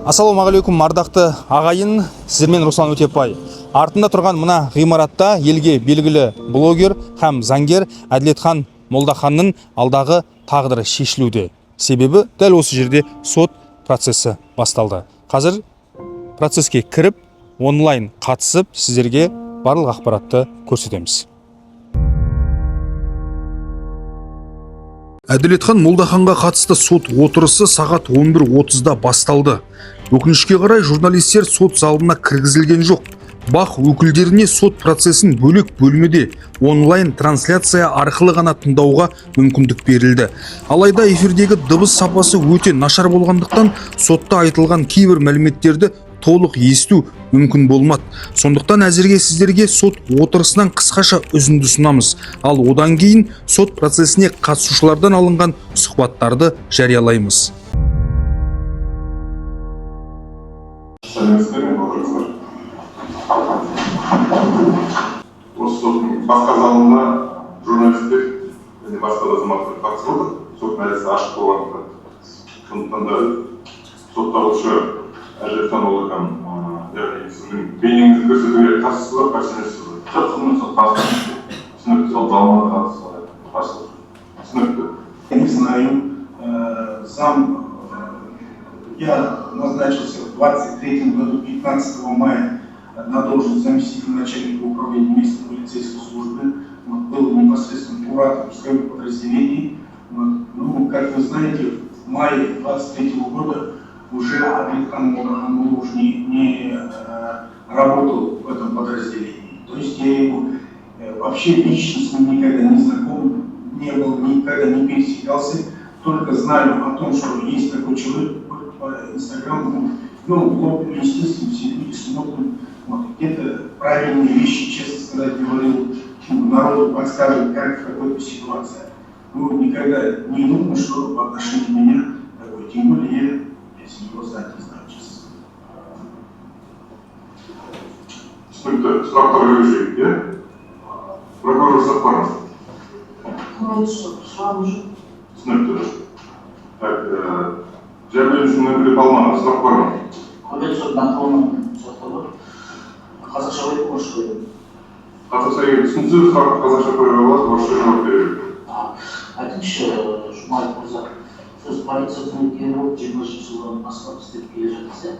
Ассалаумағалейкум, ардақты ағайын, сіздермен Руслан Өтепбай. Артында тұрған мына ғимаратта елге белгілі блогер һәм заңгер Әділетхан Молдаханның алдағы тағдыры шешілуде. Себебі дәл осы жерде сот процесі басталды. Қазір процеске кіріп, онлайн қатысып, сіздерге барлық ақпаратты көрсетеміз. Әділетхан Молдаханға қатысты сот отырысы сағат 11:30-да басталды. Өкінішке қарай, журналистер сот залына кіргізілген жоқ. БАҚ өкілдеріне сот процесін бөлек бөлмеде онлайн трансляция арқылы ғана тыңдауға мүмкіндік берілді. Алайда эфирдегі дыбыс сапасы өте нашар болғандықтан, сотта айтылған кейбір мәліметтерді толық есту мүмкін болмады. Сондықтан әзірге сіздерге сот отырысынан қысқаша үзінді ұсынамыз. Ал одан кейін сот процесіне қатысушылардан алынған сұхбаттарды жариялаймыз. Сәлеметсіздер ме, бауырлар? Осы соттың басқа залында журналистер және басқа да азаматтар қатысып отыр. Сот мәжілісі ашық болғандықтан. Сондықтан да сотталушы Әділетхан Молдахан, яғни сіздің бейнеңізді көрсетуге қарсысыз ба, қарсы емессіз бе? Жоқ, мен сол қарсы. Түсінікті. Сол залына қатысы қарсы. Түсінікті. Я не знаю, зам, я назначился в 23 году, 15 мая, на должность заместителя начальника управления местной полицейской службы. Вот, был непосредственно куратором своего подразделения. Вот. Ну, как вы знаете, в мае 23 года уже Адилхан Молдаханулы уже не работал в этом подразделении. То есть я его вообще лично с ним никогда не знаком не был, никогда не пересекался, только знаю о том, что есть такой человек по Инстаграму, ну, блог, естественно, все люди смотрят, вот, где-то правильные вещи, честно сказать, говорил, ну, народу подсказывает, как в какой-то ситуации. Ну, никогда не думал, что в отношении меня такой, тем более я, если его знать, не знаю, честно сказать. Түсінікті. Сұрақтарға көшейік, иә? Прокурор, сұрақ бар ма? Құрметті сот, сұрағым жоқ. Түсінікті. Так, жәбірленушінің өкілі Палманов, сұрақ бар ма? Құрметті сот, нақтыланған сұрақтар бар. Қазақша қояйын, орысша қояйын? Қазақша егер түсінсе, сұрақты қазақша қоюға болады, орысша жауап беру. Айтыңызшы, Жұмаев мырза, сіз полиция қызметкері болып 20 жылдан астам істеп келе жатырсыз, иә?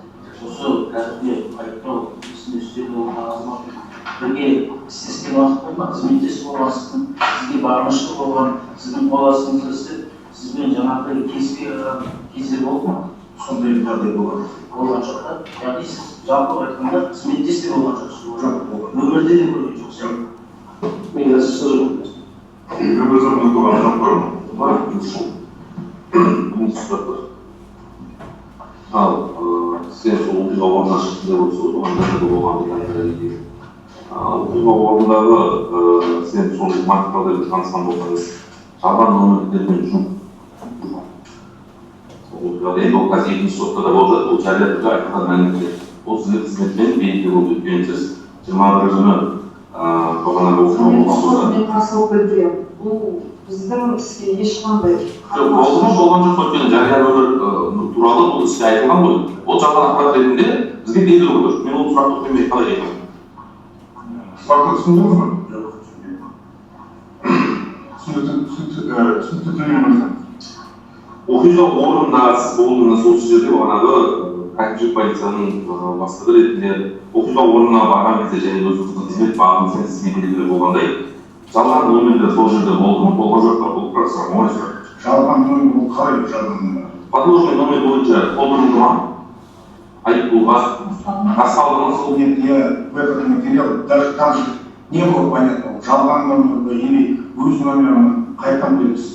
Осы қазіргі айыптау ісіне үстелде отырған азаматпен бірге істескен уақыт болды ма, қызметтес болған, сізге бағынышты болған, сіздің қол астыңызда істеп, сізбен жаңағыдай келіспей қалған кездер болды ма? Сондай жағдай болады. Болған жоқ та. Яғни сіз жалпы айтқанда қызметтес те болған жоқсыз? Жоқ, болған. Өмірде де көрген жоқсыз? Жоқ. Мен сөз жоқ. Өмірзақ Нұртуған, сұрақ бар ма? Бар, бірінші сұрақ бар. Ал, сен сол оқиға орнынан шықтың деп отырсыз ғой, соған жақында болған деген. Оқиға орнындағы сен сол материалдармен танысқан болсаңыз, жалған номерлермен жүру. Сол оқиғада енді ол қазір екінші сотта да болып жатыр, ол жария түрде айтылған мәліметтер. Ол сізге қызметпен белгілі болды, өйткені сіз 21-і күні бағанағы оқиға Құрметті болған сот, болса. мен қарсылық білдіремін. Бұл біздің іске ешқандай Жоқ, болды ма, болған жоқ па, өйткені жария нөмір туралы бұл істе айтылған ғой. Ол жалған ақпарат ретінде бізге белгілі отыр. Мен ол сұрақты қоймай қалай айтамын? Сұрақты түсіндіңіз бе? Жоқ, түсінбедім. Түсінікті, түсінікті, түсінікті тілмен мырза. Оқиға орнында сіз болдыңыз, осы жерде бағанағы әкімшілік полицияның бастығы ретінде оқиға орнына барған кезде және өзіңіздің қызмет бабыңызбен сізге белгілі болғандай, жалған номерлер сол жерде болды ма, болған жоқ па? Бұл сұрақ, оңай сұрақ. Жалған номер, ол қалай жалған номер? Подложный номер бойынша толтырылды ма? Айыппұлға расталды ма? Нет, я в этот материал, даже там же не было понятно, жалған номер ба или өз номерін қайдан білесіз?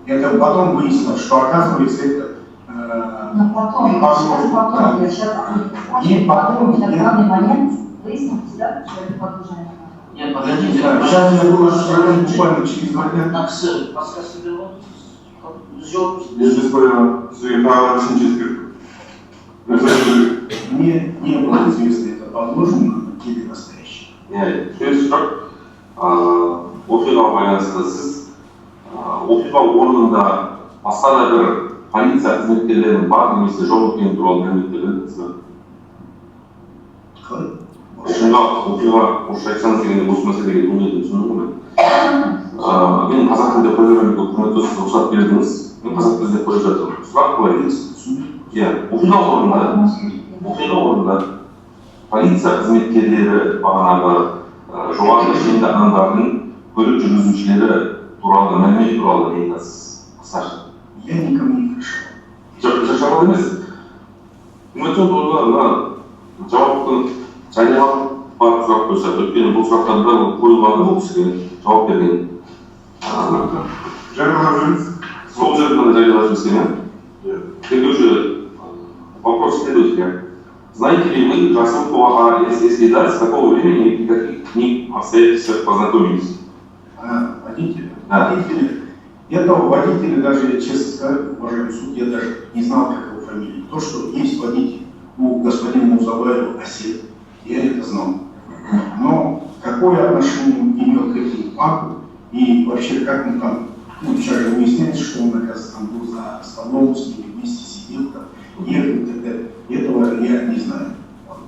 Это потом выяснилось, что, оказывается, это Но потом, Потом, потом, да. я сейчас И потом на данный момент выяснилось, да, что это подложная номер. Нет, погодите. Да, сейчас я был отправлен буквально через 2 дня. Мына кісі подсказка беріп отыр, біз жауап Елдес Баян, сізге тағы да үшінші ескерту. Мырза, Мне не было известно, это подложный номер или настоящий. Иә, келесі сұрақ. Оқиғаға байланысты сіз оқиға орнында басқа да бір полиция қызметкерлерінің бар немесе жоқ екені туралы мәліметтер білдіңіз бе? Қалай? Оқиға орысша айтсаңыз дегенде, осы мәселеге туындайтынын түсіндім ғой мен. Мен қазақ тілінде қоя беруге, құрметті сіз рұқсат бердіңіз. Мен қазақ тілінде қойып жатырмын. Сұрақ былай. Иә, оқиға орнында полиция қызметкерлері бағанағы жоғарғы шенді адамдардың көлік жүргізушілері туралы мәлімет туралы не айтасыз қысқаша? Я никому не крышевал. Жоқ, крышевал емес. Үкімет мына жауапты жариялап барып сұрақ қойса, өйткені бұл сұрақтардың барлығы қойылған, бұл кісіге жауап берген. Жариялап жүрміз. Сол жерде ғана жариялап жүрсең, иә? Иә. Тергеуші, вопрос следователя. Знаете ли вы Жасулкова А.С.? Если да, с какого времени и при каких ним обстоятельствах познакомились? А, водителя? Да. Водителя. Этого водителя даже, я честно сказать, уважаемый суд, я даже не знал, как его фамилия. То, что есть водитель у господина Музабаева Асет, я это знал. Но какое отношение он имел к этому банку и вообще как он там, ну, сейчас же выясняется, что он, оказывается, там был за столом, с ними вместе сидел, там, ехал и так далее. Этого я не знаю.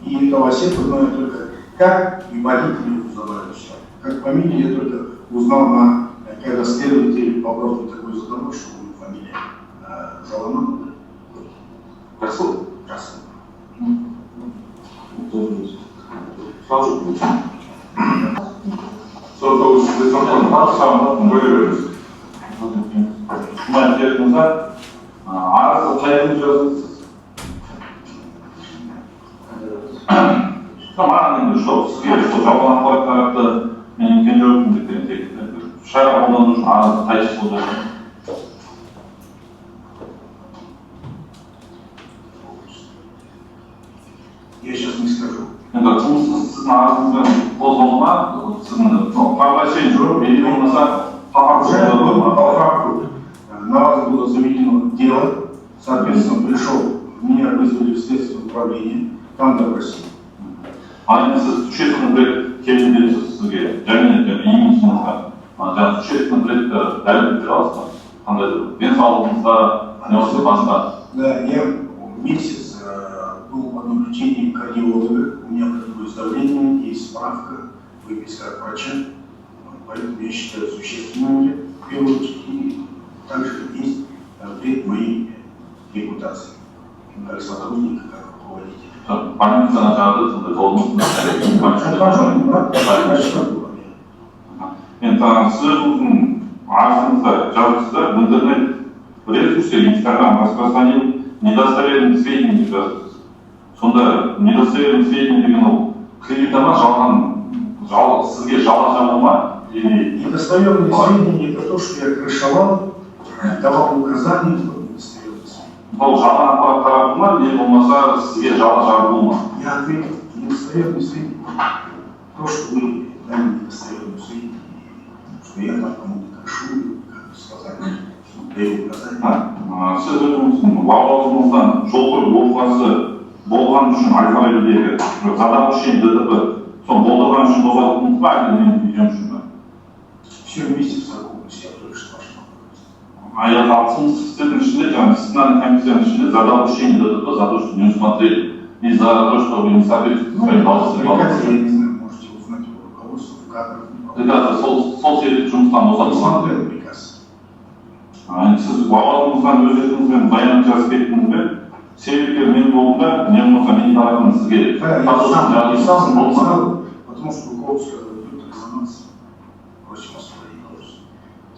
И этого Асета знаю только как и водителя Музабаева. Всё. Как фамилию я только узнал, когда следователь вопрос такой задавал, что у него фамилия Жаламан, да? Расул. Расул. Сұрақ жоқ. Сотталушы, сізде сұрақ бар ма? Сұрағын қоя беріңіз. Жұмаев Берік мырза, арызды қай күні жаздыңыз? Маған енді что сізге сол жалған ақпарат таратты, мен неткен жоқпын деп деген секілді шара қолдану үшін арызды қай число жаздыңыз? Я сейчас не скажу. Енді қылмыстық сіздің арызыңызбен қозғалды ма, сіздің, ну, правообращение жоқ или болмаса по факту? Уже было по факту. На вас было заведено дело, соответственно, пришел, меня вызвали в следственное управление, там допросили. Ал енді сіз существенный вред келді деп сізге және имиджіңізға, жаңағы существенный вредті дәлелдеп бере аласыз ба, қандай да бір денсаулығыңызға не болмаса басқа? Да, я месяц был под наблюдением кардиолога, у меня поднялось давление, есть справка, выписка от врача, вот, поэтому я считаю существенным вред, в первую очередь, и также есть вред моей репутации, как сотрудника, как руководителя. Больницаны жарды сондай болмасын. Да, врач было. Енді сіз өзіңіздің арызыңызда жазыпсыз да, в интернет ресурсе Инстаграм распространил недостоверные сведения деп жазыпсыз. Сонда недостоверные сведения деген ол клевета ма, жалған, сізге жала жабу ма или? Недостоверные сведения – это то, что я крышевал, давал указания, вот недостоверные сведения. Бұл жалған ақпарат тарату ма не болмаса сізге жала жабу ма? Я ответил, недостоверные сведения. То, что вы дали недостоверные сведения, что я там кому-то крышую, как бы сказать, даю указания. Сіз өзіңіздің лауазымыңыздан жол көлік оқиғасы болған үшін, әл Фарабидегі за допущение ДТП, соны болдырған үшін босатылдыңыз ба, әлде не үшін ба? Все вместе в совокупности, я только что ваш вопрос. А я қылмыстық істердің ішінде, жаңағы дисциплинарный комиссияның ішінде за допущение ДТП, за то, что не усмотрели, и за то, что вы не соответствуете Ну, своим должностным приказе, я обязанностям. не знаю, можете узнать у руководства, в кадрах. Приказы сол себепті жұмыстан Не босатылған. смотрел приказ. Енді сіз лауазымыңыздан өз еркіңізбен баянат жазып кеттіңіз бе? Себепкер мен болдым ба, не болмаса менің тарапымнан сізге Да, я таза сам, жазылсын сам болды ма? написал, потому что руководство сказало, идет резонанс, просим освободить должность.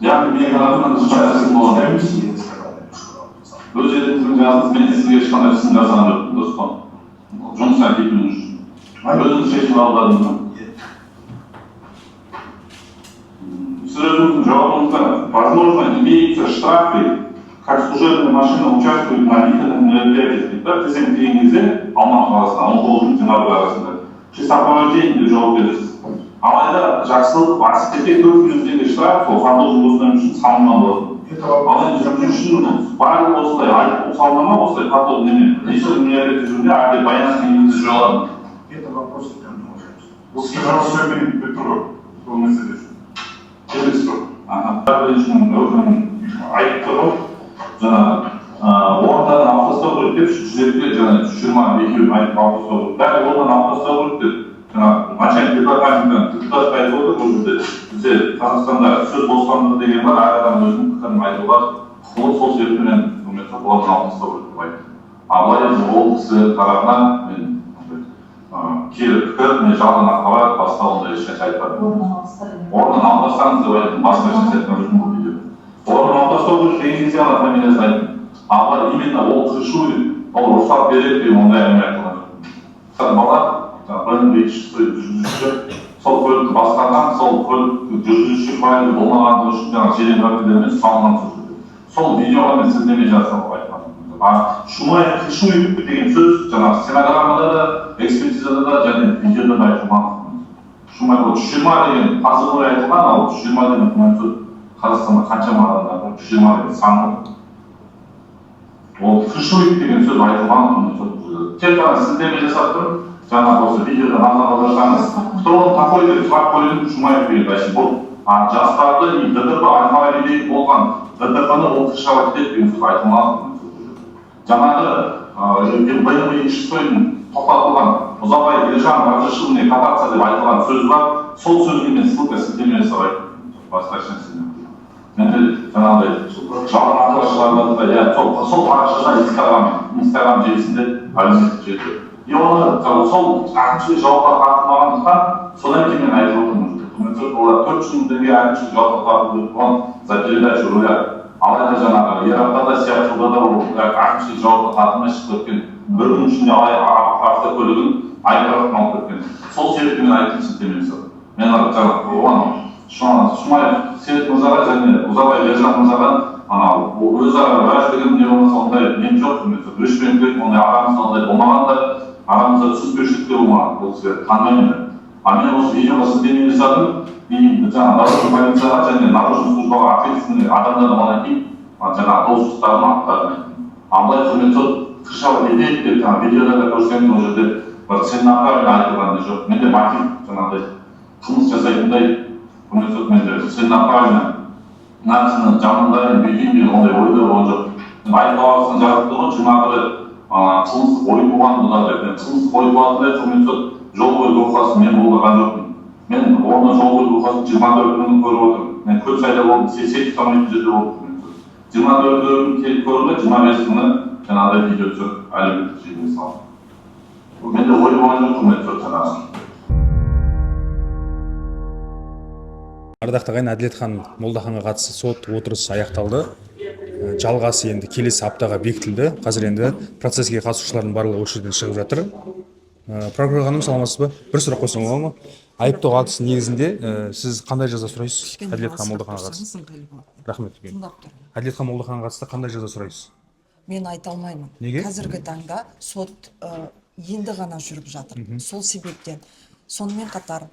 Яғни менің тарапымнан ешқандай қысым болған жоқ. Комиссии я сказал, напишу, написал. Өз еркіңізбен жаздыңыз, мен сізге ешқандай қысым жасаған жоқпын, дұрыс па? Жұмыстан кетуіңіз үшін өзіңіз шешім қабылдадыңыз ба? Нет. Сіз өзіңіздің жауабыңызда «возможно, имеются штрафы, как служебная машина участвует на длительных мероприятиях» дейді да, тізім деген кезде Алматы қаласында 19 мен 21 арасында при сопровождении деп жауап бересіз. Алайда Жақсылықов Асетке 4 миллион теңге штраф сол задолженность осының үшін салынған болатын. Это Ал вопрос. енді жүргізушінің барлық осындай айыппұл салына ма осылай потом неме личный мероприятие жүруіне, әлде баянат негізінде жүре алады ма? Это вопрос ко мне, уважаемый. Бұл кісіге жауап бермейін деп тұр ғой сол мәселе үшін. Келесі сұрақ. Аха, біріншінің өкімін айтып тұр ғой жаңағы. деп 102 және 120 екеуін айтып алып тастау керек. Бәрі орнынан алып тастау керек деп жаңағы начальник департаменттен депутат айтып отыр. Бұл жерде бізде Қазақстанда сөз бостандығы деген бар, әр адам өзінің пікірін айтуға құқылы, сол себептен құрметті олардан алып тастау керек деп айтты. А былай ол кісі тарапынан мен кері пікір, не жалған ақпарат, басқа ондай ешнәрсе айтпадым. Орнынан алып тастаңыз деп айттым, басқа ешнәрсе айтқан жоқпын бұл видеода. Орнынан алып тастау керек деген кезде ғана фамилиясын айттым. А былай именно ол крышует, ол рұқсат береді деген ондай әңгіме айтылған жоқ. Бала BMW жүргізуші, сол көлікті басқарған, сол көлік жүргізуші куәлігі болмағандығы үшін жаңағы жедел жәрдемдермен ұсталынған сол жерде. Сол видеоға мен сілтеме жасап айтқаным. А Шумаев крышует деген сөз жаңағы стенограммада да, экспертизада да және видеода да айтылған. Шумаев ол 120 деген позывной айтылған, ал 120 деген құрметті Қазақстанда қаншама адамдар бар, 120 деген сан бар. Ол крышует деген сөз айтылған, тек қана сілтеме жасап тұрып, жаңағы осы видеода назар аударсаңыз, кто он такой деп сұрақ қойдым, Шумаев деген әшейін болды. А жастарды и ДТП Әл-Фарабидегі болған ДТП-ны ол крышевать етеді деген сөз айтылмаған. Жаңағы BMW шестойдың тоқтатылған Ұзабай Ержан разрешил мне кататься деп айтылған сөз бар, сол сөзге мен ссылка сілтеме жасап айттым, басқа ешнәрсе. Менде жаңағыдай жалған ақпарат шығарылады да, иә, сол парақшада Инстаграм желісінде, әлеуметтік желіде. И оны сол әкімшілік жауапқа тартылмағандықтан, содан кейін мен айтып отырмын. Олар 400 мың теңге әкімшілік жауапқа тарту керек болған за передачу руля. Алайда жаңағы Ер Аптада сияқты да ол әкімшілік жауапқа тартылмай шығып кеткен. Бір күн ішінде автокөлігін айыптұрақтан алып кеткен. Сол себепті мен айттым, сілтеме жасадым. Мен жаңағы оған Шумаев Серік мырзаға және Ұзабай Ержан мырзаға анау өзара уәждігім не болмаса ондай нем жоқ, өшпенділік ондай арамызда ондай болмаған да, арамызда түсініспеушілік те болмаған, ол кісілерді танымаймын мен. А мен осы видеоға сілтеме жасадым, и жаңағы дорожный полицияға және дорожный службаға ответственный адамдар болғаннан кейін жаңағы должностьтарын аттарын айттым. А былай құрметті сот крышевать етеді деп жаңағы видеода да көрсеңіз, ол жерде бір целенаправленно айтылған да жоқ. Менде мотив жаңағыдай қылмыс жасайтындай, құрметті сот, менде целенаправленно мына кісіні жамандайын, бүйтейін деген ондай ойда болған жоқ. Енді айыптау актісін жазып тұр ғой, 21-і қылмыстық ой туған бұнда деп. Мен қылмыстық ой туатындай, құрметті сот, жол көлік оқиғасын мен болдырған жоқпын. Мен оны жол көлік оқиғасын 24 күні көріп отырмын. Мен Көлсайда болдым, сеть ұстамайтын жерде болдым. 24 күні келіп көрінді, 25 күні жаңағыдай видео түсіріп әлеуметтік желіге салдым. Менде ой болған жоқ, құрметті сот, жаңағы. Ардақты ағайын, Әділетхан Молдаханға қатысты сот отырысы аяқталды. Жалғасы енді келесі аптаға бекітілді. Қазір енді процеске қатысушылардың барлығы осы жерден шығып жатыр. Прокурор ханым, саламатсыз ба? Бір сұрақ қойсам болады ма? Айыптау актісінің негізінде сіз қандай жаза сұрайсыз Әділетхан Молдаханға қатысты? Рахмет. Әділетхан Молдаханға қатысты қандай жаза сұрайсыз? Мен айта алмаймын. Неге? Қазіргі таңда сот енді ғана жүріп жатыр. Сол себептен, сонымен қатар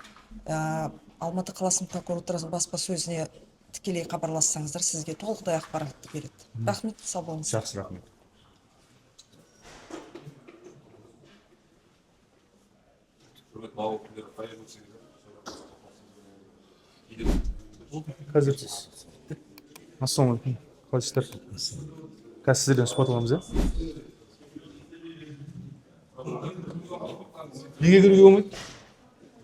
Алматы қаласының прокуратурасының баспасөзіне тікелей хабарлассаңыздар, сізге толықтай ақпаратты береді. Рахмет, сау болыңыз. Жақсы, рахмет. Қазір ассалаумағалейкум, қалайсыздар? Қазір сіздерден сұхбат аламыз, иә? Неге кіруге болмайды?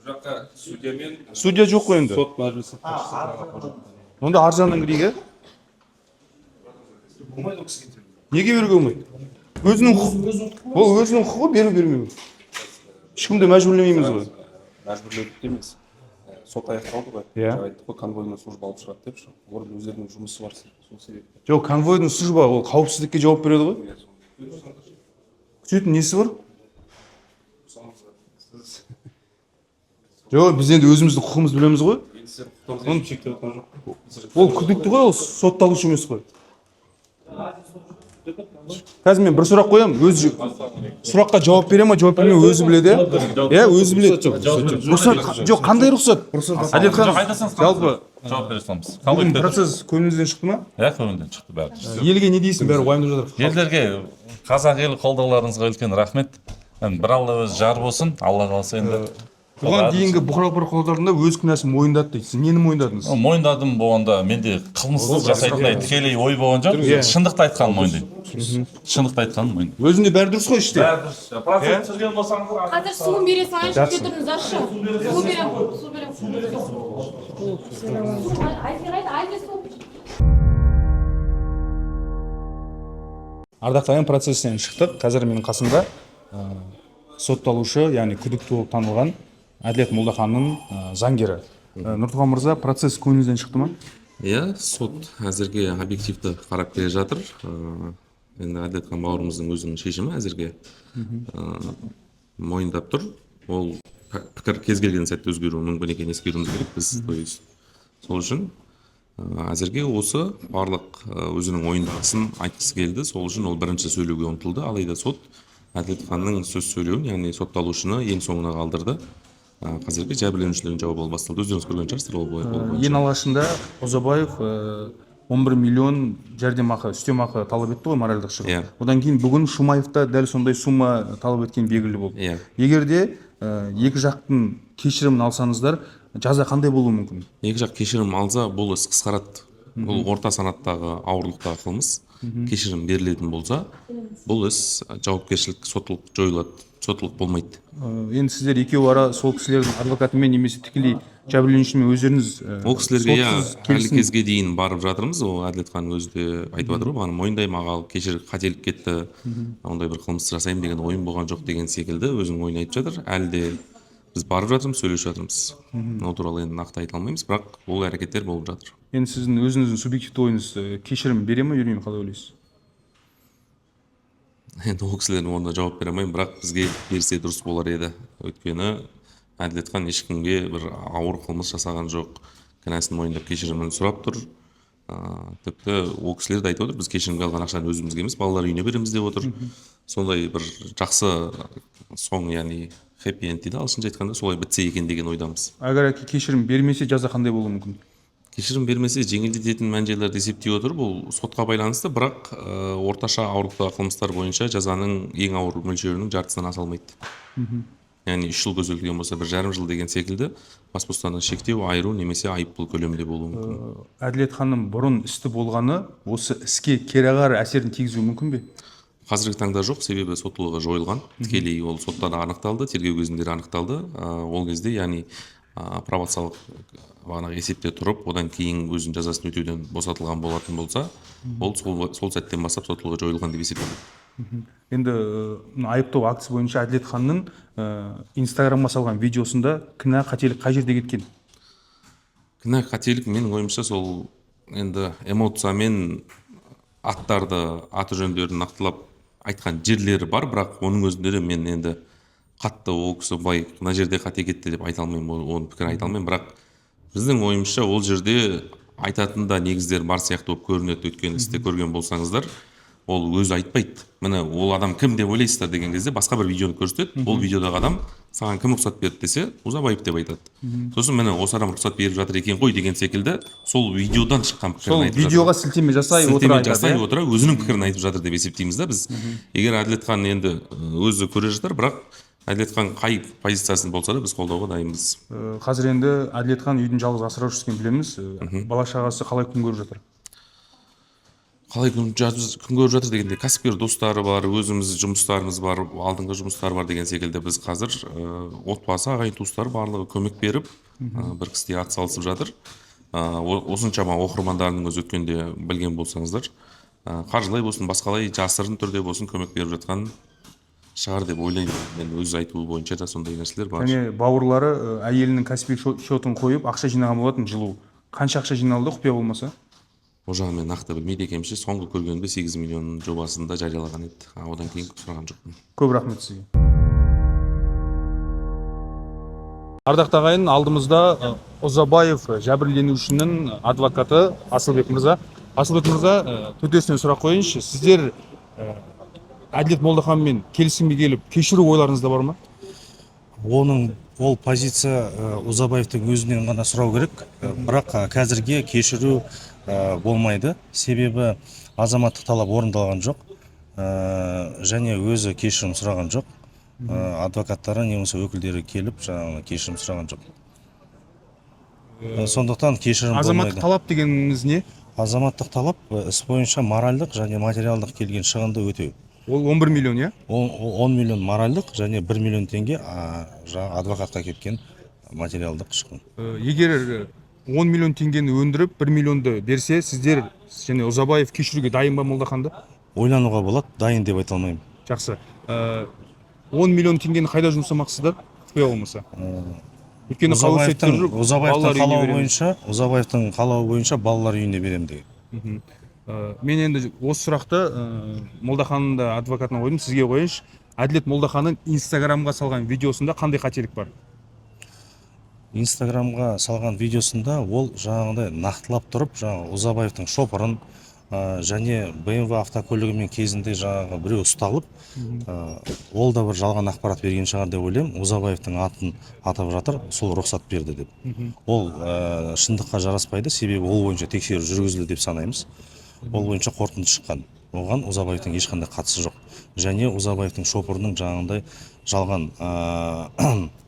Бұл жаққа судьямен Судья жоқ қой енді. Сот мәжілісі басшысы. Онда ар жағынан кірейік, иә? Неге беруге болмайды? Өзінің құқығы. Ол өзінің құқығы, беру бермеу. Ешкімді мәжбүрлемейміз ғой. Мәжбүрлеу емес. Сот аяқталды ғой. Иә. Жаңа айттық қой, конвойный служба алып шығады деп ше. Олардың өздерінің жұмысы бар, сол себепті. Жоқ, конвойный служба ол қауіпсіздікке жауап береді ғой. Күтетін несі бар? Жоқ, біз енді өзіміздің құқығымызды білеміз ғой. Енді сіздер құқықтарыңызды ешкім шектеп отырған жоқ қой. Ол күдікті ғой, ол сотталушы емес қой. Қазір мен бір сұрақ қоямын, өзі сұраққа жауап бере ма, жауап бермей ме, өзі біледі, иә? Иә, өзі біледі. Рұқсат жоқ, қандай рұқсат? Әділетхан, жалпы жауап бере саламыз. Бүгін процесс көңіліңізден шықты ма? Иә, көңілден шықты бәрі. Елге не дейсің, бәрі уайымдап жатыр. Елдерге, қазақ елі, қолдауларыңызға үлкен рахмет. Енді бір Алла өзі жар болсын, Алла қаласа енді. Бұған дейінгі бұқаралық прокуратурада өз кінәсін мойындады дейді. Сіз нені мойындадыңыз? Мойындадым болғанда, менде қылмыс жасайтындай тікелей ой болған жоқ. Шындықты айтқанын мойындаймын. Шындықты айтқанын мойындаймын. Өзінде бәрі дұрыс қой іште. Бәрі дұрыс. Процесс түсірген болсаңыз. Қазір суын бере салайыншы, күте тұрыңыздаршы. Су беремін, су беремін. Су, Айзер қайда? Айзер, су. Ардақты ағайын, процесстен шықтық. Қазір менің қасымда сотталушы, яғни күдікті болып танылған Әділет Молдаханның заңгері. Нұртұған мырза, процесс көңіліңізден шықты ма? Иә, сот әзірге объективті қарап келе жатыр. Енді Әділетхан бауырымыздың өзінің шешімі әзірге мойындап тұр. Ол пікір кез келген сәтте өзгеруі мүмкін екенін ескеруіміз керек біз. То есть сол үшін әзірге осы барлық өзінің ойындағысын айтқысы келді. Сол үшін ол бірінші сөйлеуге ұмтылды. Алайда сот Әділетханның сөз сөйлеуін, яғни сотталушыны ең соңына қалдырды. Қазіргі жәбірленушілердің жауабы басталды. Өздеріңіз көрген шығарсыздар ол бойынша. Ең алғашында Ұзабаев 11 миллион жәрдемақы, үстемақы талап етті ғой, моральдық шығын. Иә. Одан кейін бүгін Шумаев та дәл сондай сумма талап еткен белгілі болды. Иә. Егер де екі жақтың кешірімін алсаңыздар, жаза қандай болуы мүмкін? Екі жақ кешірім алса, бұл іс қысқарады. Бұл орта санаттағы ауырлықтағы қылмыс. Кешірім берілетін болса, бұл іс жауапкершілік, соттылық жойылады, соттылық болмайды. Енді сіздер екеуі ара сол кісілердің адвокатымен немесе тікелей жәбірленушімен өздеріңіз Ол кісілерге, иә, сотсыз әлі келісім кезге дейін барып жатырмыз. Ол Әділетханның өзі де айтып жатыр ғой, маған мойындаймын, аға, кешір, қателік кетті, ондай бір қылмыс жасаймын деген ойым болған жоқ деген секілді өзінің ойын айтып жатыр. Әлі де біз барып жатырмыз, сөйлесіп жатырмыз. Ол туралы енді нақты айта алмаймыз, бірақ ол әрекеттер болып жатыр. Енді сіздің өзіңіздің субъективті ойыңыз, кешірім бере ме, бермей ме, қалай ойлайсыз? Енді ол кісілердің орнына жауап бере алмаймын, бірақ бізге берсе дұрыс болар еді. Өйткені Әділетхан ешкімге бір ауыр қылмыс жасаған жоқ, кінәсін мойындап кешірімін сұрап тұр. Тіпті ол кісілер де айтып отыр, біз кешірімге алған ақшаны өзімізге емес, балалар үйіне береміз деп отыр. Сондай бір жақсы соң, яғни хэппи энд дейді ағылшынша айтқанда, солай бітсе екен деген ойдамыз. Егер кешірім бермесе, жаза қандай болуы мүмкін? Кешірім бермесе, жеңілдететін мән-жайларды есептей отырып, ол сотқа байланысты, бірақ орташа ауырлықтағы қылмыстар бойынша жазаның ең ауыр мөлшерінің жартысынан аса алмайды. Яғни 3 жыл көзделген болса, 1,5 жыл деген секілді бас бостандығын шектеу, айыру немесе айыппұл көлемінде болуы мүмкін. Әділет ханым бұрын істі болғаны осы іске кереғар әсерін тигізуі мүмкін бе? Қазіргі таңда жоқ, себебі соттылығы жойылған. Тікелей ол сотта да анықталды, тергеу кезінде де анықталды. Ол кезде, яғни пробациялық бағанағы есепте тұрып, одан кейін өзінің жазасын өтеуден босатылған болатын болса, ол сол сәттен бастап соттылығы жойылған деп есептеледі. Енді мына айыптау актісі бойынша Әділет ханның Инстаграмға салған видеосында кінә, қателік қай жерде кеткен? Кінә, қателік менің ойымша сол енді эмоциямен аттарды, аты жөндерін нақтылап айтқан жерлері бар, бірақ оның өзінде де мен енді қатты ол кісі былай мына жерде қате кетті деп айта алмаймын, оның пікірін айта алмаймын, бірақ біздің ойымызша ол жерде айтатын да негіздер бар сияқты болып көрінеді. Өйткені істі көрген болсаңыздар, ол өзі айтпайды. Міне, ол адам кім деп ойлайсыздар деген кезде басқа бір видеоны көрсетеді. Ол видеодағы адам саған кім рұқсат берді десе, Ұзабаев деп айтады. Сосын міне, осы адам рұқсат беріп жатыр екен ғой деген секілді сол видеодан шыққан пікірін Сол айтып жатыр. видеоға сілтеме жасай отыра Сілтеме айтады, жасай иә? отыра өзінің пікірін айтып жатыр деп есептейміз да біз. Егер Әділетхан енді өзі көре жатар, бірақ Әділетхан қай позициясын болса да біз қолдауға дайынбыз. Қазір енді Әділетхан үйдің жалғыз асыраушысы екенін білеміз. Бала шағасы қалай күн көріп жатыр? Қалай күн көріп жатыр дегенде, кәсіпкер достары бар, өзіміз жұмыстарымыз бар, алдыңғы жұмыстар бар деген секілді біз қазір отбасы, ағайын туыстар барлығы көмек беріп, бір кісідей ат салысып жатыр. Осыншама оқырмандарының өзі өткенде білген болсаңыздар, қаржылай болсын, басқалай жасырын түрде болсын көмек беріп жатқан шығар деп ойлаймын. Мен өз айтуы бойынша да сондай нәрселер бар. Және бауырлары әйелінің каспи счетын қойып ақша жинаған болатын жылу. Қанша ақша жиналды, құпия болмаса? Ол жағын мен нақты білмейді екенмін ше. Соңғы көргенімде 8 миллион жобасында жариялаған еді. Одан кейін сұраған жоқпын. Көп рахмет сізге. Ардақты ағайын, алдымызда Ұзабаев жәбірленушінің адвокаты Асылбек мырза. Асылбек мырза, төтесінен сұрақ қояйыншы. Сіздер Әділет Молдаханмен келісімге келіп, кешіру ойларыңызда бар ма? Ол позиция Ұзабаевтың өзінен ғана сұрау керек. Бірақ қазірге кешіру болмайды. Себебі азаматтық талап орындалған жоқ. Және өзі кешірім сұраған жоқ. Адвокаттары не болмаса өкілдері келіп, жаңағы кешірім сұраған жоқ. Сондықтан кешірім Азаматтық болмайды. талап дегеніміз не? Азаматтық талап іс бойынша моральдық және материалдық келген шығынды өтеу. Ол 11 миллион, иә? 10 миллион моральдық және 1 миллион теңге жаңағы адвокатқа кеткен материалдық шығын. Егер 10 миллион теңгені өндіріп, 1 миллионды берсе, сіздер және Ұзабаев кешіруге дайын ба Молдаханды? Ойлануға болады, дайын деп айта алмаймын. Жақсы. 10 миллион теңгені қайда жұмсамақсыздар, құпия болмаса? Өйткені қауесеттер Ұзабаевтың жүр, Ұзабаевтың балалар үйіне қалауы береміз. бойынша, Ұзабаевтың қалауы бойынша балалар үйіне беремін деген. Мен енді осы сұрақты Молдаханның да адвокатына қойдым, сізге қояйыншы. Әділет Молдаханның Инстаграмға салған видеосында қандай қателік бар? Инстаграмға салған видеосында ол жаңағыдай нақтылап тұрып, жаңағы Ұзабаевтың шопырын және BMW автокөлігімен кезінде жаңағы біреу ұсталып, ол да бір жалған ақпарат берген шығар деп ойлаймын. Ұзабаевтың атын атап жатыр, сол рұқсат берді деп. Ол шындыққа жараспайды, себебі ол бойынша тексеру жүргізілді деп санаймыз. Ол бойынша қорытынды шыққан. Оған Ұзабаевтың ешқандай қатысы жоқ. Және Ұзабаевтың шопырының жаңағындай жалған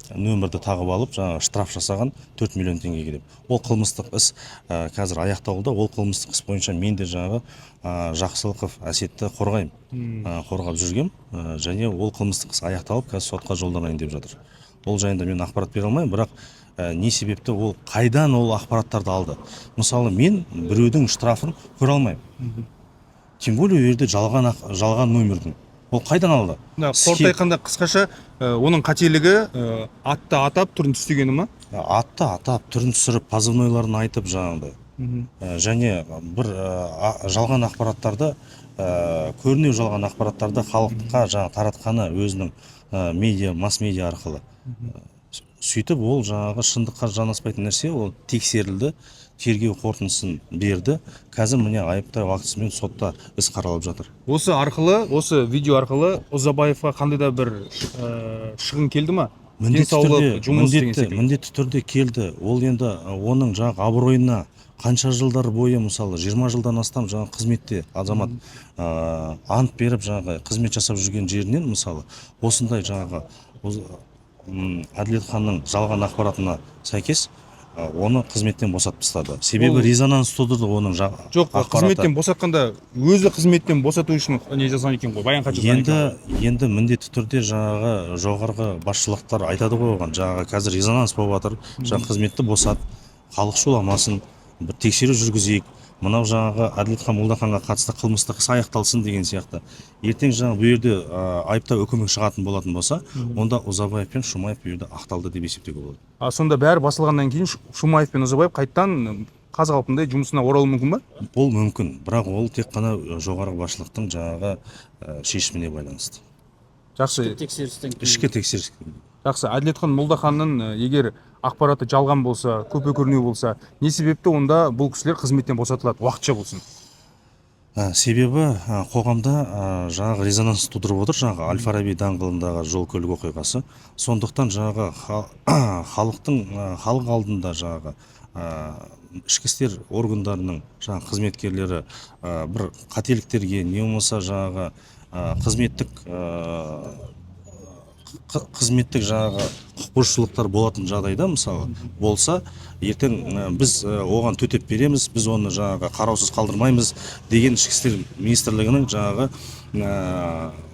нөмірді тағып алып, жаңағы штраф жасаған 4 миллион теңгеге деп. Ол қылмыстық іс қазір аяқталуда. Ол қылмыстық іс бойынша мен де жаңағы Жақсылықов Әсетті қорғаймын. Қорғап жүргем. Және ол қылмыстық іс аяқталып, қазір сотқа жолданайын деп жатыр. Ол жайында мен ақпарат бере алмаймын, бірақ не себепті, ол қайдан ол ақпараттарды алды? Мысалы, мен біреудің штрафын көре алмаймын. Тем более ол жерде жалған нөмірдің. Ол қайдан алды? Мына қорыта айтқанда, қысқаша, оның қателігі атты атап, түрін түстегені ма? Атты атап, түрін түсіріп, позывнойларын айтып жаңағыдай. Және бір жалған ақпараттарды, көрінеу жалған ақпараттарды халыққа жаңа таратқаны өзінің медиа, масс медиа арқылы. Сөйтіп ол жаңағы шындыққа жанаспайтын нәрсе, ол тексерілді, тергеу қорытындысын берді. Қазір міне айыптау актісімен сотта іс қаралып жатыр. Осы арқылы, осы видео арқылы Ұзабаевқа қандай да бір шығын келді ма? Міндетті Денсаулық, түрде, жұмыс деген міндетті, секілді. міндетті түрде келді. Ол енді оның жаңағы абыройына қанша жылдар бойы, мысалы, 20 жылдан астам жаңағы қызметте азамат ант беріп, жаңағы қызмет жасап жүрген жерінен, мысалы, осындай жаңағы Әділет ханның жалған ақпаратына сәйкес оны қызметтен босатып тастады. Себебі резонанс тудырды оның Жоқ, ақпараты. қызметтен босатқанда өзі қызметтен босату үшін не жазған екен ғой, баян хат жазған Енді екен ғой. енді міндетті түрде жаңағы жоғарғы басшылықтар айтады ғой оған, жаңағы қазір резонанс болып жатыр, жаңағы қызметті босат, халық шуламасын, бір тексеру жүргізейік, мынау жаңағы Әділетхан Молдаханға қатысты қылмыстық іс аяқталсын деген сияқты. Ертең жаңағы бұл жерде айыптау үкімі шығатын болатын болса, онда Ұзабаев пен Шумаев бұл жерде ақталды деп есептеуге болады. А сонда бәрі басылғаннан кейін Шумаев пен Ұзабаев қайтадан қаз қалпындай жұмысына оралуы мүмкін ба? Ол мүмкін, бірақ ол тек қана жоғарғы басшылықтың жаңағы шешіміне байланысты. Жақсы. Тексерістен кейін. Ішкі тексеріс. Жақсы. Әділетхан Молдаханның егер ақпараты жалған болса, көпе көрінеу болса, не себепті онда бұл кісілер қызметтен босатылады, уақытша болсын? Себебі қоғамда жаңағы резонанс тудырып отыр жаңағы Әл Фараби даңғылындағы жол көлік оқиғасы. Сондықтан жаңағы халықтың халық алдында жаңағы ішкі істер органдарының жаңағы қызметкерлері бір қателіктерге не болмаса жаңағы қызметтік жаңағы құқық бұзушылықтар болатын жағдайда, мысалы, болса, ертең біз оған төтеп береміз, біз оны жаңағы қараусыз қалдырмаймыз деген ішкі істер министрлігінің жаңағы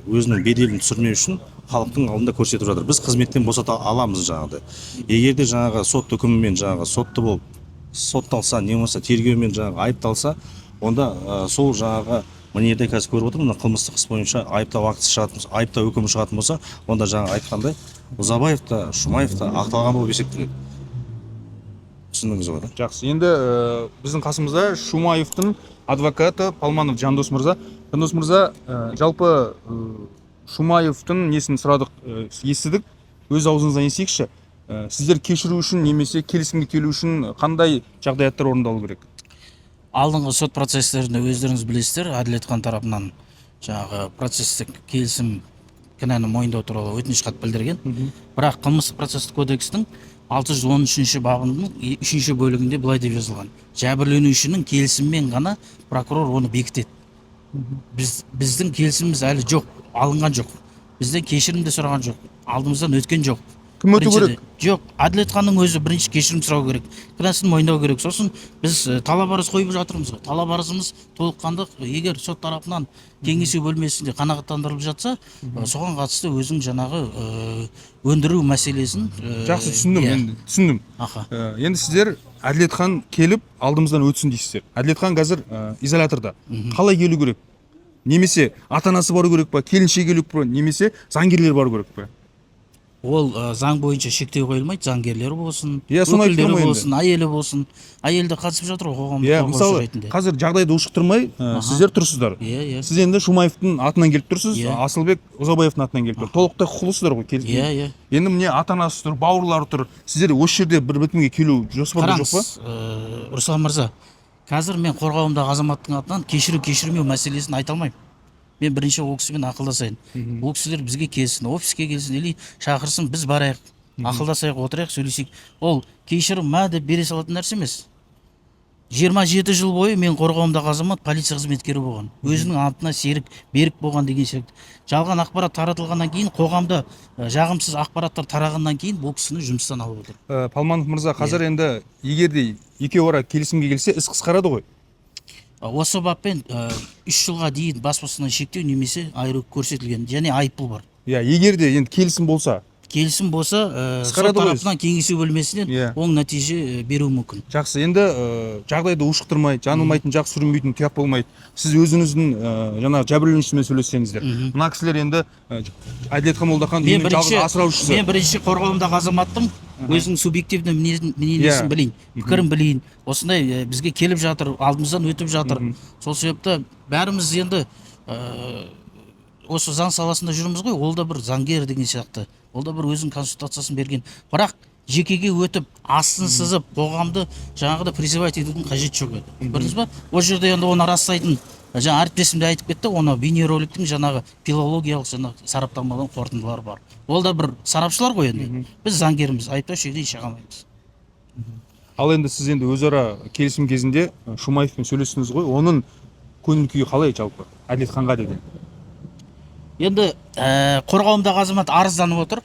өзінің беделін түсірмеу үшін халықтың алдында көрсетіп жатыр: біз қызметтен босата аламыз жаңағыдай. Егер де жаңағы сот үкімімен жаңағы сотты болып сотталса, не болмаса тергеумен жаңағы айыпталса, онда сол жаңағы мына жерде қазір көріп отырмын, мына қылмыстық іс бойынша айыптау актісі шығатын, айыптау үкімі шығатын болса, онда жаңа айтқандай Ұзабаев та, Шумаев та ақталған болып есептеледі. Түсіндіңіз ғой, да? Жақсы. Енді біздің қасымызда Шумаевтың адвокаты Палманов Жандос мырза. Жандос мырза, жалпы Шумаевтың несін сұрадық, естідік. Өз аузыңыздан естейікші. Сіздер кешіру үшін немесе келісімге келу үшін қандай жағдаяттар орындалу керек? Алдыңғы сот процестерінде өздеріңіз білесіздер, Әділетхан тарапынан жаңағы процесстік келісім, кінәні мойындау туралы өтініш хат білдірген. Бірақ қылмыстық процесстік кодекстің 613 бабының үшінші бөлігінде былай деп жазылған: жәбірленушінің келісімімен ғана прокурор оны бекітеді. Біздің келісіміміз әлі жоқ, алынған жоқ. Бізден кешірім де сұраған жоқ, алдымыздан өткен жоқ. Кім өту Біріншіден. керек? Жоқ, Әділетханның өзі бірінші кешірім сұрау керек, кінәсін мойындау керек. Сосын біз талап арыз қойып жатырмыз ғой. Талап арызымыз толыққанды егер сот тарапынан кеңесу бөлмесінде қанағаттандырылып жатса, соған қатысты өзің жаңағы өндіру мәселесін Жақсы, түсіндім. Иә. Енді түсіндім. Аха. Енді сіздер Әділетхан келіп алдымыздан өтсін дейсіздер. Әділетхан қазір изоляторда. Қалай келу керек? Немесе ата анасы бару керек па, келіншегі келу керек па, немесе заңгерлер бару керек па? Ол заң бойынша шектеу қойылмайды, заңгерлер болсын, Иә, соны айтып өкілдері тұрмын ғой енді. болсын, әйелі болсын. Әйелі де қатысып жатыр ғой қоғамдық Иә, қорғаушы мысалы, ретінде. қазір жағдайды ушықтырмай, сіздер тұрсыздар. Иә, иә. Сіз енді Шумаевтың атынан келіп тұрсыз, Иә. Асылбек Ұзабаевтың атынан келіп тұр. Толықтай құқылысыздар ғой келіп. Иә, иә. Енді міне ата анасы тұр, бауырлары тұр. Сіздер осы жерде бір бітімге келу жоспарда жоқ па? Қараңыз, Руслан мырза, қазір мен қорғауымдағы азаматтың атынан кешіру кешірмеу мәселесін айта алмаймын. Мен бірінші ол кісімен ақылдасайын. Ол кісілер бізге келсін, офиске келсін или шақырсын, біз барайық, ақылдасайық, отырайық, сөйлесейік. Ол кешірім мә деп бере салатын нәрсе емес. 27 жыл бойы мен қорғауымдағы азамат полиция қызметкері болған, өзінің антына серік, берік болған деген сияқты. Жалған ақпарат таратылғаннан кейін, қоғамда жағымсыз ақпараттар тарағаннан кейін бұл кісіні жұмыстан алып отыр. Палманов мырза, қазір енді егер де екеуі ара келісімге келсе, іс қысқарады ғой. Осы баппен 3 жылға дейін бас бостандығынан шектеу немесе айыру көрсетілген және айыппұл бар. Иә, егер де енді келісім болса. Келісім болса, сот Қысқарады ғой. тарапынан кеңесу бөлмесінен оң нәтиже беруі мүмкін. Жақсы, енді жағдайды ушықтырмай, жанылмайтын жақ сүрінбейтін тұяқ болмайды. Сіз өзіңіздің жаңағы жәбірленушісімен сөйлессеңіздер. Мына кісілер енді Әділетхан Молдахан Мен үйінің бірінші жалғыз асыраушысы. Мен бірінші қорғауымдағы азаматтың өзінің субъективті мнениесін білейін, пікірін білейін. Осындай бізге келіп жатыр, алдымыздан өтіп жатыр. Сол себепті бәріміз енді осы заң саласында жүрміз ғой, ол да бір заңгер деген сияқты. Ол да бір өзінің консультациясын берген. Бірақ жекеге өтіп, астын сызып, қоғамды жаңағыдай призывать етудің қажеті жоқ еді. Көрдіңіз ба? Ол жерде енді оны растайтын, жаңа әріптесім де айтып кетті, оны бейнероликтің жаңағы филологиялық жаңағы сараптамадан қорытындылары бар. Ол да бір сарапшылар ғой енді. Біз заңгерміз, айыптау шегіне шыға алмаймыз. Ал енді сіз енді өзара келісім кезінде Шумаевпен сөйлестіңіз ғой, оның көңіл күйі қалай жалпы Әділетханға деген? Енді қорғауымдағы азамат арызданып отыр.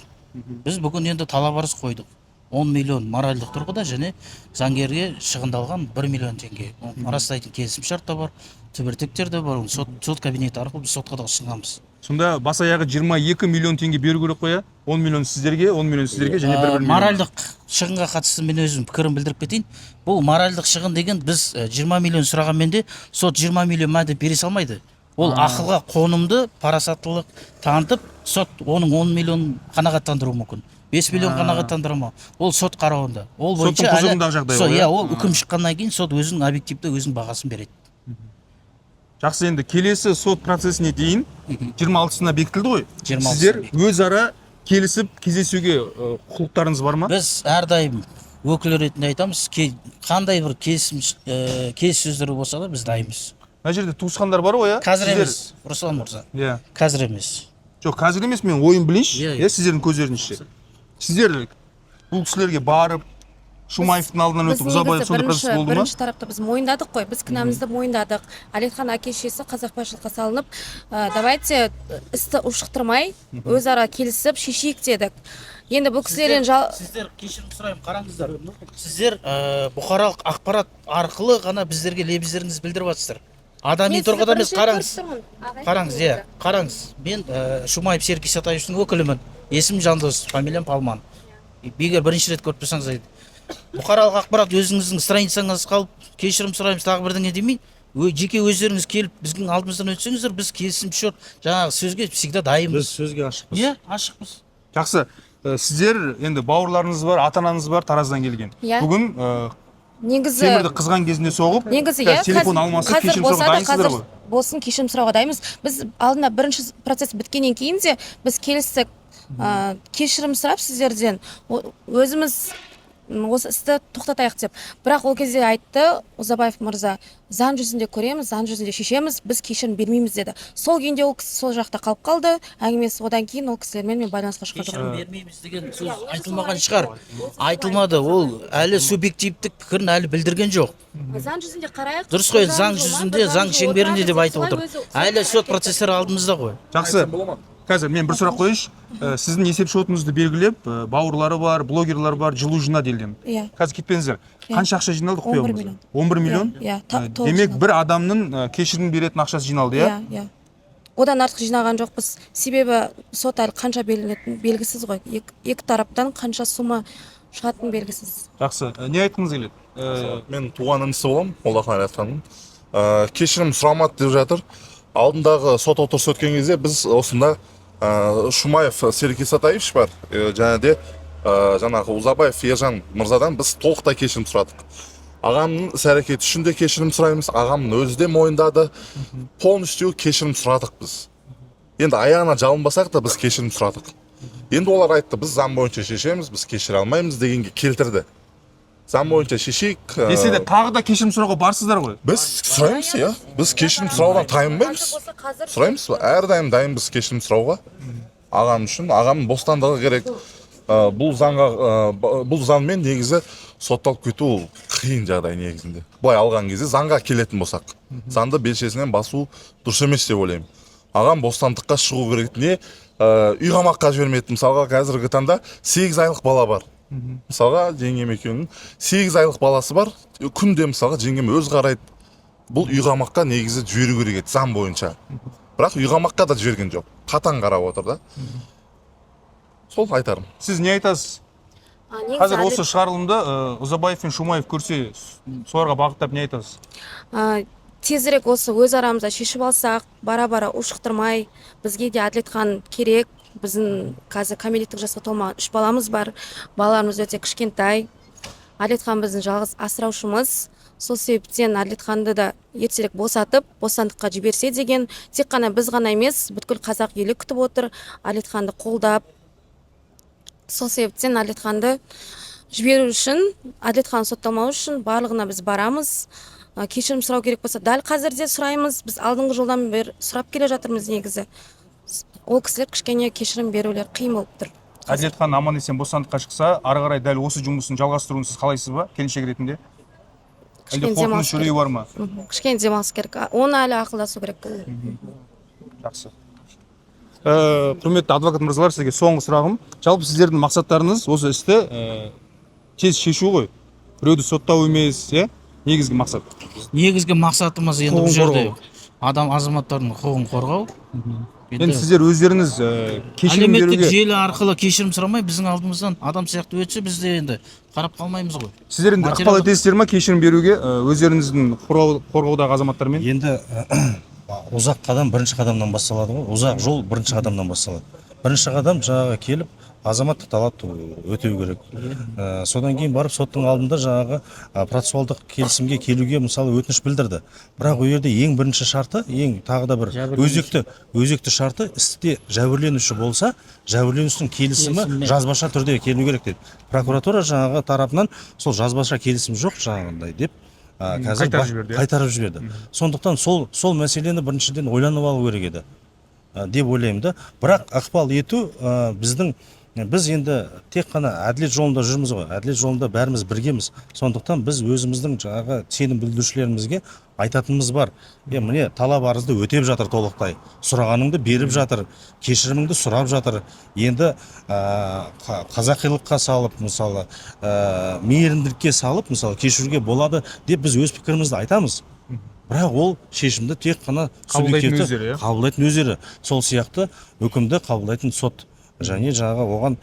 Біз бүгін енді талап арыз қойдық. 10 миллион моральдық тұрғыда және заңгерге шығындалған 1 миллион теңге. Оны растайтын келісімшарт та бар, түбіртектер де бар, оны сот кабинеті арқылы біз сотқа да ұсынғанбыз. Сонда бас аяғы 22 миллион теңге беру керек қой, иә? 10 миллион сіздерге, 10 миллион сіздерге және бір миллион. Моральдық шығынға қатысты мен өзім пікірім білдіріп кетейін. Бұл моральдық шығын деген біз 20 миллион сұрағанмен де сот 20 миллион мә деп бере салмайды. Ол ақылға қонымды парасаттылық танытып, сот оның 10 миллион қанағаттандыруы мүмкін. 5 миллион қанағаттандыра ма? Ол сот қарауында. Ол Соттың бойынша әлі құзырындағы жағдай ол, иә, иә? ол үкім шыққаннан кейін сот өзінің объективті өзінің бағасын береді. Жақсы, енді келесі сот процесіне дейін 26-сына бекітілді ғой. 26-сына Сіздер бекітілді. өзара келісіп кездесуге құқықтарыңыз бар ма? Біз әрдайым өкіл ретінде айтамыз, қандай бір келіссөздер болса да біз дайынбыз. Мына жерде туысқандар бар ғой, иә? Қазір Сіздер емес, Руслан мырза. Иә. Қазір емес. Жоқ, қазір емес, мен ойын білейінші. Иә, Иә, сіздердің көздеріңізше. Сіздер бұл кісілерге барып, Шумаевтың алдынан Біз өтіп, Ұзабаев негізі сондай процесс болды ма? бірінші тарапта біз мойындадық қой, біз кінәмізді мойындадық. Әділетхан әке шешесі қазақбайшылыққа салынып, давайте істі ушықтырмай, өзара келісіп шешейік дедік. Енді бұл кісілерден Сіздер кешірім сұраймын, қараңыздар. Сіздер бұқаралық ақпарат арқылы ғана біздерге лебіздеріңізді білдіріп жатсыздар. Адами Мен сізді тұрғыда емес, бірінші рет қараңыз. көріп тұрмын. Ағай, Қараңыз, иә, қараңыз. Мен Шумаев Серік Исатаевичтің өкілімін. Есімім Жандос, фамилиям Палман. Егер бірінші рет көріп тұрсаңыз айтады. Бұқаралық ақпарат өзіңіздің страницаңызға қалып, кешірім сұраймыз, тағы бірдеңе демей, жеке өздеріңіз келіп біздің алдымыздан өтсеңіздер, біз келісім шарт жаңағы сөзге всегда дайынбыз. Біз сөзге ашықпыз. Иә, ашықпыз. Жақсы. Сіздер енді бауырларыңыз бар, ата-анаңыз бар Тараздан келген. Иә. Бүгін Негізі темірді қызған кезінде соғып, негізі, қазір иә, телефон алмасып, қазір кешірім сұрауға болса да, дайынсыздар қазір ғой? болсын кешірім сұрауға дайынбыз. Біз алдында бірінші процесс біткеннен кейін де біз келістік. Кешірім сұрап сіздерден, өзіміз осы істі тоқтатайық деп. Бірақ ол кезде айтты Ұзабаев мырза, заң жүзінде көреміз, заң жүзінде шешеміз, біз кешірім бермейміз деді. Сол күйінде ол кісі сол жақта қалып қалды, әңгімесі одан кейін ол кісілермен мен байланысқа шыққан Кешірім жоқпын. бермейміз деген сөз айтылмаған шығар. Айтылмады, ол әлі субъективтік пікірін әлі білдірген жоқ. Заң жүзінде қарайық. Дұрыс қой, Заң заң жүзінде, жүзінде, заң шеңберінде деп айтып отыр. Әлі сот процестері алдымызда ғой. Жақсы. Қазір мен бір сұрақ қояйыншы. Сіздің есеп шотыңызды белгілеп, бауырлары бар, блогерлар бар, жылу жинады елден. Иә. Қазір кетпеңіздер. Иә. Қанша ақша жиналды, құпия 11 болмаса? Миллион. 11 миллион? Иә, толық Демек, жиналды. бір адамның кешірім беретін ақшасы жиналды, иә? Иә. Одан артық жинаған жоқпыз, себебі сот әлі қанша белгіленетіні белгісіз ғой. Екі тараптан қанша сумма шығатыны белгісіз. Жақсы. Не айтқыңыз келеді? Мен туған інісі боламын, Молдахан Әлиасқанның. Кешірім сұрамады деп жатыр. Алдындағы сот отырысы өткен кезде біз осында Шумаев Серік Исатаевич бар, және де жаңағы Ұзабаев Ержан мырзадан біз толықтай кешірім сұрадық. Ағамның іс әрекеті үшін де кешірім сұраймыз, ағамның өзі де мойындады. Полностью кешірім сұрадық біз. Енді аяғына жалынбасақ та, біз кешірім сұрадық. Енді олар айтты, біз заң бойынша шешеміз, біз кешіре алмаймыз дегенге келтірді. Заң бойынша шешейік. Десе де, тағы да кешірім сұрауға барсыздар ғой. Біз сұраймыз, иә. Біз кешірім сұраудан тайынбаймыз. Сұраймыз, әрдайым дайынбыз кешірім сұрауға. Ағам үшін, ағамның бостандығы керек. Бұл заңға, бұл заңмен негізі сотталып кету ол қиын жағдай негізінде. Былай алған кезде заңға келетін болсақ, заңды белшесінен басу дұрыс емес деп ойлаймын. Ағам бостандыққа шығу керек. Не үй қамаққа жібермеді. Мысалға, қазіргі таңда 8 айлық бала бар. Мысалға, жеңгем екеуінің 8 айлық баласы бар. Күнде, мысалға, жеңгем өзі қарайды. Бұл үй қамаққа негізі жіберу керек еді заң бойынша. Бірақ үй қамаққа да жіберген жоқ. Қатаң қарап отыр да. Сол айтарым. Сіз не айтасыз? Негізі Қазір осы шығарылымды Ұзабаев пен Шумаев көрсе, соларға бағыттап не айтасыз? Тезірек осы өз арамызда шешіп алсақ, бара-бара ушықтырмай, бізге де Әділетхан керек. Біздің қазір кәмелеттік жасқа толмаған үш баламыз бар. Балаларымыз өте кішкентай. Әділетхан біздің жалғыз асыраушымыз. Сол себептен Әділетханды да ертерек босатып, бостандыққа жіберсе деген, тек қана біз ғана емес, бүткіл қазақ елі күтіп отыр Әділетханды қолдап. Сол себептен Әділетханды жіберу үшін, Әділетхан сотталмау үшін барлығына біз барамыз. Кешірім сұрау керек болса, дәл қазір де сұраймыз. Біз алдыңғы жылдан бері сұрап келе жатырмыз негізі. Ол кісілер кішкене кешірім берулер қиын болып тұр. Әділетхан аман есен бостандыққа шықса, ары қарай дәл осы жұмысын жалғастыруын сіз қалайсыз ба, келіншек ретінде? Әлде Кішкене демалыс қорқыныш, үрей керек. бар ма? Кішкене демалыс керек. Оны әлі ақылдасу керек. Жақсы. Құрметті адвокат мырзалар, сізге соңғы сұрағым. Жалпы сіздердің мақсаттарыңыз осы істі тез шешу ғой. Біреуді соттау емес, иә? Негізгі мақсат. Негізгі мақсатымыз енді бұл Құқығын жерде қорғау. адам азаматтардың құқығын қорғау. Енді сіздер өздеріңіз кешірім Әлеуметтік беруге желі арқылы кешірім сұрамай, біздің алдымыздан адам сияқты өтсе, біз де енді қарап қалмаймыз ғой. Сіздер енді ықпал етесіздер ма кешірім беруге өздеріңіздің қорғаудағы азаматтармен? Енді ұзақ қадам бірінші қадамнан басталады ғой. Ұзақ жол бірінші қадамнан басталады. Бірінші қадам жаңағы келіп азаматтық талапты өтеу керек. Содан кейін барып соттың алдында жаңағы процессуалдық келісімге келуге, мысалы, өтініш білдірді. Бірақ ол жерде ең бірінші шарты, ең тағы да бір өзекті шарты: істе жәбірленуші болса, жәбірленушінің келісімі Келісімімен. жазбаша түрде келу керек деді. Прокуратура жаңағы тарапынан сол жазбаша келісім жоқ жаңағындай деп қазір Қайтарып жіберді, иә? Қайтарып жіберді. Сондықтан сол мәселені біріншіден ойланып алу керек еді деп ойлаймын да. Бірақ ықпал ету біз енді тек қана әділет жолында жүрміз ғой. Әділет жолында бәріміз біргеміз. Сондықтан біз өзіміздің жаңағы сенім білдірушілерімізге айтатынымыз бар. Е, міне, талап арызды өтеп жатыр толықтай. Сұрағаныңды беріп жатыр, кешіріміңді сұрап жатыр. Енді қазақилыққа салып, мысалы, мейірімділікке салып, мысалы, кешіруге болады деп біз өз пікірімізді айтамыз. Бірақ ол шешімді тек қана Қабылдайтын субъективті өздері, иә? қабылдайтын өздері. Сол сияқты үкімді қабылдайтын сот және жаңағы оған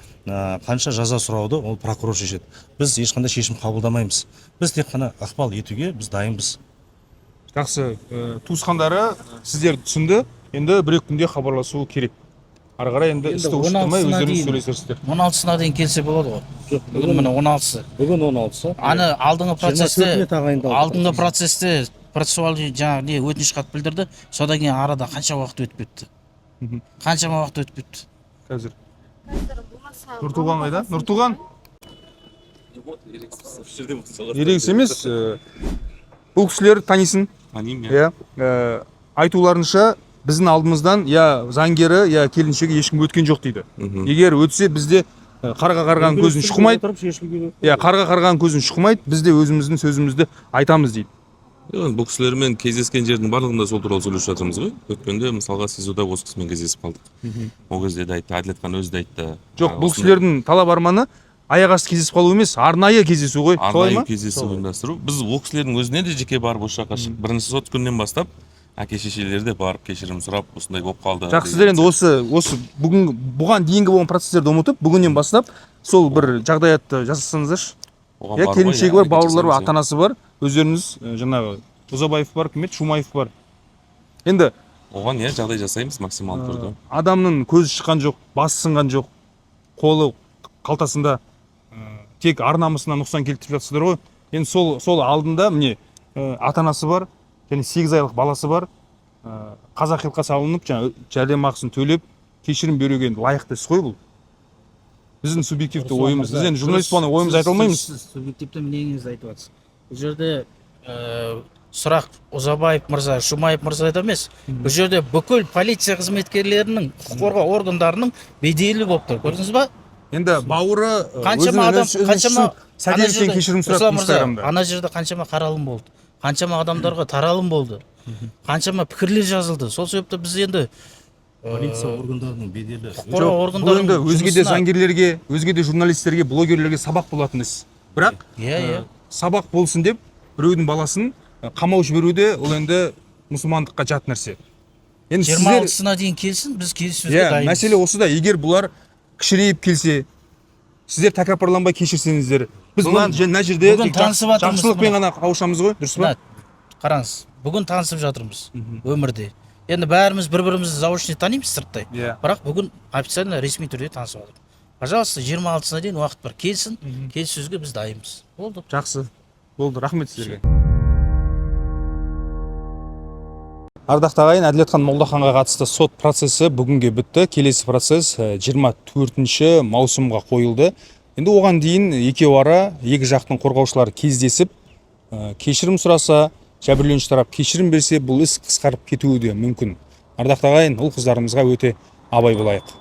қанша жаза сұрауды ол прокурор шешеді. Біз ешқандай шешім қабылдамаймыз. Біз тек қана ықпал етуге біз дайынбыз. Жақсы, туысқандары сіздер түсінді. Енді бір екі күнде хабарласу керек. Ары қарай енді Енді істі ушықтырмай 16-сына өздеріңіз дейін. сөйлесерсіздер. 16-сына дейін келсе болады ғой. Бүгін міне 16-сы. Бүгін 16-сы. Аны алдыңғы процесте 24-іне тағайындалды. Алдыңғы процесте процессуалды жаңағы не өтініш хат білдірді. Содан кейін арада қанша уақыт өтіп кетті? Қаншама уақыт өтіп кетті? Қазір. Нұртуған қайда? Нұртуған? Ерегіс емес, бұл кісілер танисың. Танимын. Иә. Айтуларынша, біздің алдымыздан я заңгері, я келіншегі ешкім өткен жоқ дейді. Егер өтсе, бізде қарға қарған көзін шұқымайды. Иә, қарға қарған көзін шұқымайды, біз де өзіміздің сөзімізді айтамыз дейді. Енді бұл кісілермен кездескен жердің барлығында сол туралы сөйлесіп жатырмыз ғой. Өткенде, мысалға, СИЗОда осы кісімен кездесіп қалдық. Ол кезде де айтты, Әділетхан өзі де айтты. Жоқ, бұл кісілердің талап арманы аяқ асты кездесіп қалу емес, арнайы кездесу ғой, солай Арнайы ма? кездесу ұйымдастыру. Біз ол кісілердің өзіне де жеке барып, осы жаққа шығып, бірінші сот күнінен бастап әке шешелері де барып, кешірім сұрап, осындай болып қалды Жақсы, сіздер деген. енді осы бүгін, бұған дейінгі болған процесстерді ұмытып, бүгіннен бастап сол бір жағдаятты жасасаңыздаршы. Оған Иә, бар ғой, келіншегі иә, бар, әрекет бауырлары бар, жасаймыз, ата анасы бар, өздеріңіз, жаңағы Ұзабаев бар, кім еді, Шумаев бар. Енді Оған, иә, жағдай жасаймыз максималды түрде. Адамның көзі шыққан жоқ, басы сынған жоқ, қолы қалтасында, тек ар намысына нұқсан келтіріп жатсыздар ғой. Енді сол алдында міне, ата анасы бар және 8 айлық баласы бар, қазақилыққа салынып, жаңа жәрдемақысын төлеп, кешірім беруге енді лайықты іс қой бұл. Біздің субъективті ойымыз. Біз енді журналист болғаннан ойымызды айта алмаймыз. Сіз субъективті мнение ңізді айтып жатсыз. Бұл жерде сұрақ Ұзабаев мырза, Шумаев мырзада емес. Бұл жерде бүкіл полиция қызметкерлерінің, құқық қорғау органдарының беделі болып тұр, көрдіңіз ба? Енді бауыры Қаншама адам, қаншама ана Сәденовтен жерде- кешірім сұрады Руслан мырза, Инстаграмда. ана жерде қаншама қаралым болды, қаншама адамдарға таралым болды, қаншама пікірлер жазылды. Сол себепті біз енді Полиция органдарының беделі құқық қорғау Жоқ, бұл органдарының енді өзге де жұмысына- заңгерлерге, өзге де журналистерге, блогерлерге сабақ болатын іс. Бірақ Иә, иә. сабақ болсын деп біреудің баласын қамау жіберу де, ол енді мұсылмандыққа жат нәрсе. Енді жиырма сіздер алтысына дейін келсін, біз келіссөзге Иә, дайынбыз. мәселе осыда. Егер бұлар кішірейіп келсе, сіздер тәкаппарланбай кешірсеңіздер, біз мына жерде Бүгін тек танысып жатырмыз, жақсылықпен мына. ғана қауышамыз ғой, дұрыс па? Мына, қараңыз, бүгін танысып жатырмыз өмірде. Енді бәріміз бір бірімізді заочно танимыз сырттай. Бірақ бүгін официально, ресми түрде танысып жатырмыз. Пожалуйста, 26-сына дейін уақыт бар, келсін, келіссөзге біз дайынбыз, болды. Жақсы, болды, рахмет сіздерге. Ардақты ағайын, Әділетхан Молдаханға қатысты сот процесі бүгінге бітті. Келесі процесс 24 маусымға қойылды. Енді оған дейін екеу ара, екі жақтың қорғаушылары кездесіп, кешірім сұраса, жәбірленуші тарап кешірім берсе, бұл іс қысқарып кетуі де мүмкін. Ардақты ағайын, ұл қыздарымызға өте абай болайық.